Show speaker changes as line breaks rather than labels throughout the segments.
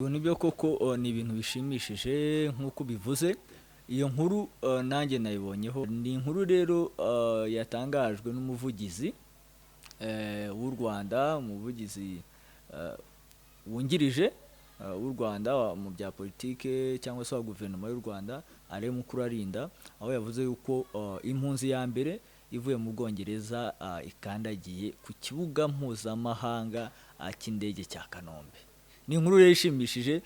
Nibyo koko, ni ibintu bishimishije nk'uko ubivuze. Iyo nkuru nanjye nayibonyeho. Ni inkuru rero yatangajwe n'umuvugizi w'u Rwanda, umuvugizi wungirije w'u Rwanda mu bya politike cyangwa se wa guverinoma y'u Rwanda, Alain Mukurarinda, aho yavuze yuko impunzi ya mbere ivuye mu Bwongereza ikandagiye ku kibuga mpuzamahanga cy'indege cya Kanombe. Ni inkuru rero ishimishije,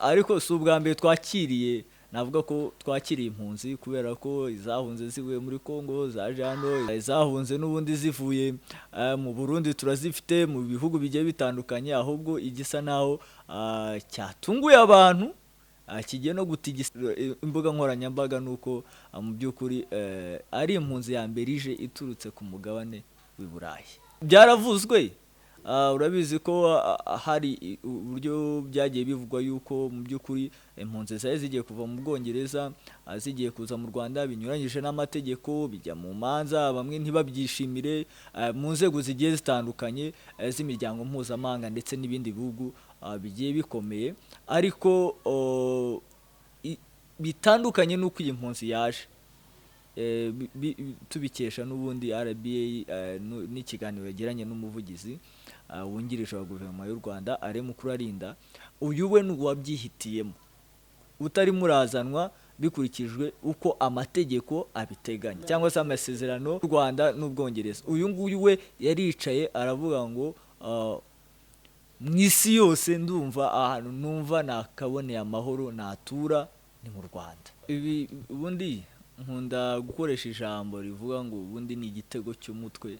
ariko si ubwa mbere twakiriye, navuga ko twakiriye impunzi, kubera ko izahunze zivuye muri Congo zaje hano, izahunze n'ubundi zivuye mu Burundi turazifite, mu bihugu bigiye bitandukanye. Ahubwo igisa naho cyatunguye abantu, kigiye no gutigisa imbuga nkoranyambaga, ni uko mu by'ukuri ari impunzi ya mbere ije iturutse ku mugabane w'i Burayi. Byaravuzwe, urabizi ko hari uburyo byagiye bivugwa yuko mu by'ukuri impunzi zari zigiye kuva mu Bwongereza zigiye kuza mu Rwanda binyuranyije n'amategeko, bijya mu manza, bamwe ntibabyishimire, mu nzego zigiye zitandukanye z'imiryango mpuzamahanga ndetse n'ibindi bihugu bigiye bikomeye. Ariko bitandukanye n'uko iyi mpunzi yaje, tubikesha n'ubundi RBA n'ikiganiro yagiranye n'umuvugizi wungirije wa guverinoma y'u Rwanda, Alain Mukurarinda, uyu we ni uwabyihitiyemo, utarimo urazanwa bikurikijwe uko amategeko abiteganya cyangwa se amasezerano y'u Rwanda n'Ubwongereza. Uyu nguyu we yaricaye aravuga ngo mu isi yose ndumva ahantu numva nakaboneye amahoro natura ni mu Rwanda. Ibi ubundi nkunda gukoresha ijambo rivuga ngo ubundi ni igitego cy'umutwe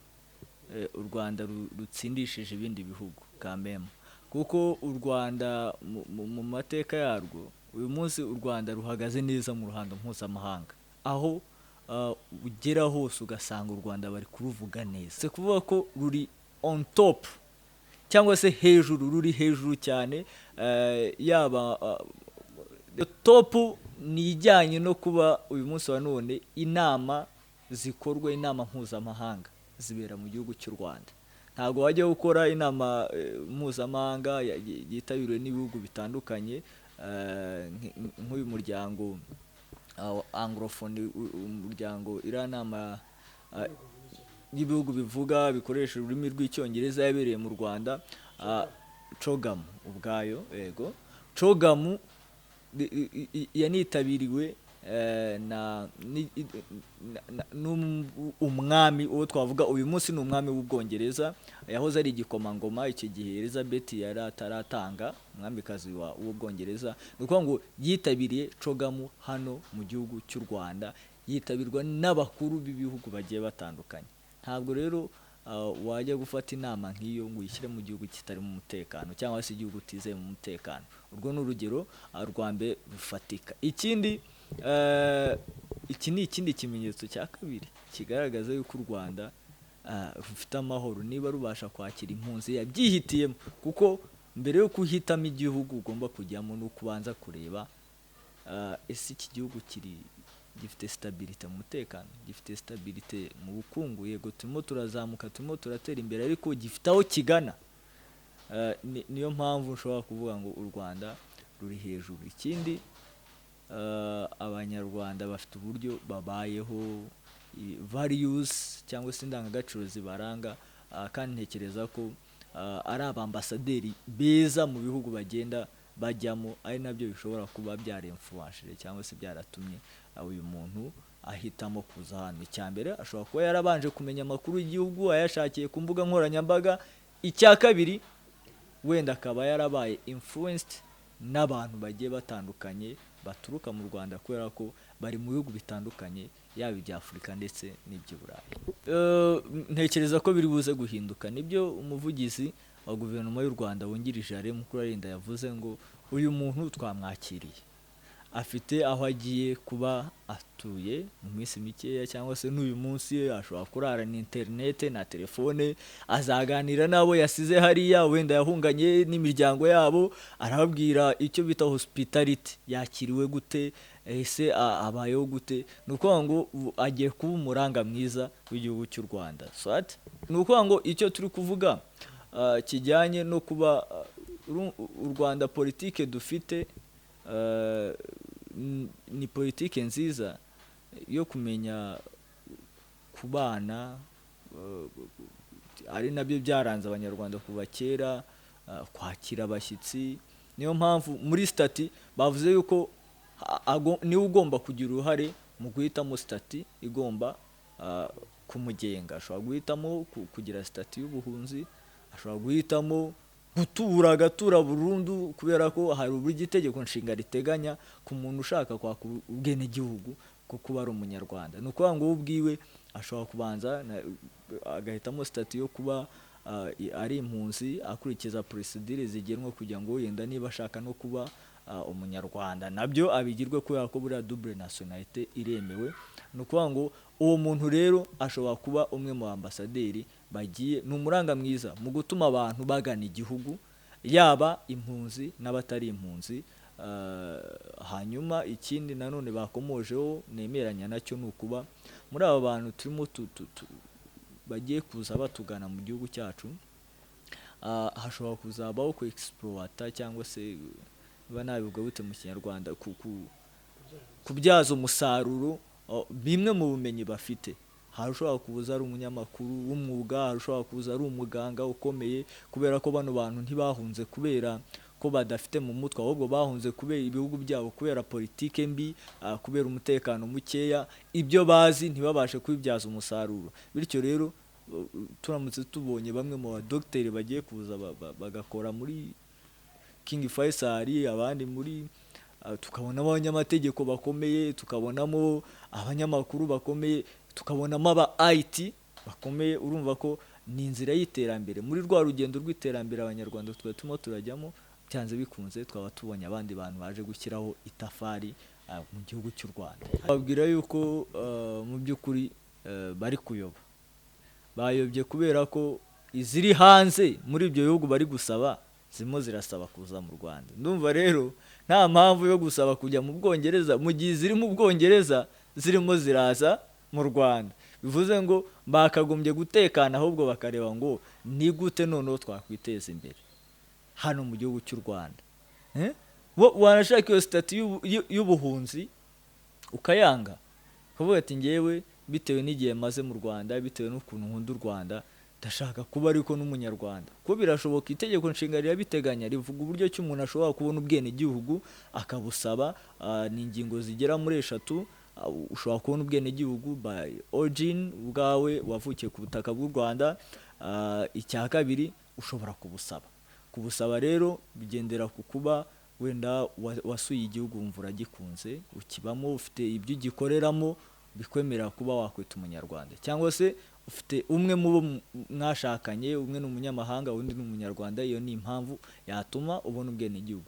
u Rwanda rutsindishije ibindi bihugu kameme, kuko u Rwanda mu mateka yarwo, uyu munsi u Rwanda ruhagaze neza mu ruhando mpuzamahanga, aho ugera hose ugasanga u Rwanda bari kuruvuga neza. Si kuvuga ko ruri on top cyangwa se hejuru, ruri hejuru cyane, yaba top ni ijyanye no kuba uyu munsi wa none inama zikorwa, inama mpuzamahanga zibera mu gihugu cy'u Rwanda. Ntabwo wajya gukora inama mpuzamahanga yitabiriwe n'ibihugu bitandukanye, nk'uyu muryango anglophone, umuryango, iriya nama y'ibihugu bivuga bikoresha ururimi rw'Icyongereza yabereye mu Rwanda, CHOGM ubwayo. Yego, CHOGM yanitabiriwe na umwami, uwo twavuga uyu munsi ni umwami w'Ubwongereza, yahoze ari igikomangoma icyo gihe Elizabeth yari ataratanga, umwamikazi w'Ubwongereza. Ni ukuvuga ngo yitabiriye CHOGM hano mu gihugu cy'u Rwanda, yitabirwa n'abakuru b'ibihugu bagiye batandukanye. Ntabwo rero wajya gufata inama nk'iyo ngo uyishyire mu gihugu kitarimo umutekano cyangwa se igihugu utizeye mu mutekano. Urwo ni urugero rwa mbere rufatika. Ikindi, iki ni ikindi kimenyetso cya kabiri kigaragaza yuko u Rwanda rufite amahoro, niba rubasha kwakira impunzi yabyihitiyemo, kuko mbere yo guhitamo igihugu ugomba kujyamo ni uko ubanza kureba ese iki gihugu kiri gifite stabilité mu mutekano, gifite stabilité mu bukungu? Yego, turimo turazamuka, turimo turatera imbere, ariko gifite aho kigana. Niyo mpamvu nshobora kuvuga ngo u Rwanda ruri hejuru. Ikindi, Abanyarwanda bafite uburyo babayeho, values cyangwa se indangagaciro zibaranga, kandi ntekereza ko ari abambasaderi beza mu bihugu bagenda bajyamo, ari nabyo bishobora kuba byaremfuwashije cyangwa se byaratumye uyu muntu ahitamo kuza hano. Icya mbere, ashobora kuba yarabanje kumenya amakuru y'igihugu ayashakiye ku mbuga nkoranyambaga. Icya kabiri, wenda akaba yarabaye influenced n'abantu bagiye batandukanye baturuka mu Rwanda, kubera ko bari mu bihugu bitandukanye, yaba ibya Afurika ndetse n'iby'i Burayi. Ntekereza ko biri buze guhinduka. Nibyo umuvugizi wa guverinoma y'u Rwanda wungirije, Alain Mukurarinda, yavuze ngo uyu muntu twamwakiriye, afite aho agiye kuba atuye mu minsi mikeya cyangwa se n'uyu munsi ashobora kurarana interinete na telefone, azaganira n'abo yasize hariya, wenda yahunganye n'imiryango yabo, arababwira icyo bita hospitality, yakiriwe gute, ese abayeho gute. Ni ukuvuga ngo agiye kuba umuranga mwiza w'igihugu cy'u Rwanda. So ni ukuvuga ngo icyo turi kuvuga kijyanye no kuba U Rwanda, politike dufite ni politike nziza yo kumenya kubana, ari nabyo byaranze Abanyarwanda kuva kera, kwakira abashyitsi. Niyo mpamvu muri statut bavuze yuko niwe ugomba kugira uruhare mu guhitamo statut igomba kumugenga. Ashobora guhitamo kugira statut y'ubuhunzi, ashobora guhitamo gutura, agatura burundu, kubera ko hari uburyo itegeko nshinga riteganya ku muntu ushaka kwaka ubwenegihugu ko kuba ari Umunyarwanda. Ni ukuvuga ngo we ubwiwe ashobora kubanza agahitamo statut yo kuba ari impunzi, akurikiza procédure zigenwa kugira ngo yenda niba ashaka no kuba Umunyarwanda nabyo abigirwe, kubera ko buriya double nationalité iremewe. Ni ukuvuga ngo uwo muntu rero ashobora kuba umwe mu ambasaderi bagiye, ni umuranga mwiza mu gutuma abantu bagana igihugu, yaba impunzi n'abatari impunzi. Hanyuma ikindi nanone bakomojeho nemeranya nacyo ni ukuba muri aba bantu turimo bagiye kuza batugana mu gihugu cyacu, hashobora kuzabaho ku exploiter, cyangwa se niba nabivuga bute mu Kinyarwanda, kubyaza umusaruro bimwe mu bumenyi bafite. Hari ushobora kuza ari umunyamakuru w'umwuga, hari ushobora kuza ari umuganga ukomeye, kubera ko bano bantu ntibahunze kubera ko badafite mu mutwe, ahubwo bahunze kubera ibihugu byabo, kubera politike mbi, kubera umutekano mukeya, ibyo bazi ntibabashe kubibyaza umusaruro. Bityo rero turamutse tubonye bamwe mu badogiteri bagiye kuza bagakora muri King Faisal, abandi muri tukabonamo abanyamategeko bakomeye, tukabonamo abanyamakuru bakomeye, tukabonamo aba IT bakomeye, urumva ko ni inzira y'iterambere muri rwa rugendo rw'iterambere Abanyarwanda twari turimo turajyamo. Byanze bikunze twaba tubonye abandi bantu baje gushyiraho itafari mu gihugu cy'u Rwanda. Babwira yuko mu by'ukuri bari kuyoba, bayobye, kubera ko iziri hanze muri ibyo bihugu bari gusaba zirimo zirasaba kuza mu Rwanda. Ndumva rero nta mpamvu yo gusaba kujya mu Bwongereza mu gihe iziri mu Bwongereza zirimo ziraza mu Rwanda. Bivuze ngo bakagombye gutekana, ahubwo bakareba ngo ni gute noneho twakwiteza imbere hano mu gihugu cy'u Rwanda. Eh? Wanashaka iyo statut y'ubuhunzi ukayanga, ukavuga ati: "Ngewe bitewe n'igihe maze mu Rwanda, bitewe n'ukuntu nkunda u Rwanda, ndashaka kuba ariko n'Umunyarwanda." Kuko birashoboka, itegeko nshinga rirabiteganya, rivuga uburyo ki umuntu ashobora kubona ubwenegihugu akabusaba. Ni ingingo zigera muri eshatu. Ushobora kubona ubwenegihugu by origin, ubwawe wavukiye ku butaka bw'u Rwanda. Icya kabiri, ushobora kubusaba. Kubusaba rero bigendera ku kuba wenda wasuye igihugu, wumva uragikunze, ukibamo, ufite ibyo ugikoreramo bikwemerera kuba wakwita Umunyarwanda, cyangwa se ufite umwe mu bo mwashakanye, umwe ni umunyamahanga, undi ni Umunyarwanda. Iyo ni impamvu yatuma ubona ubwenegihugu.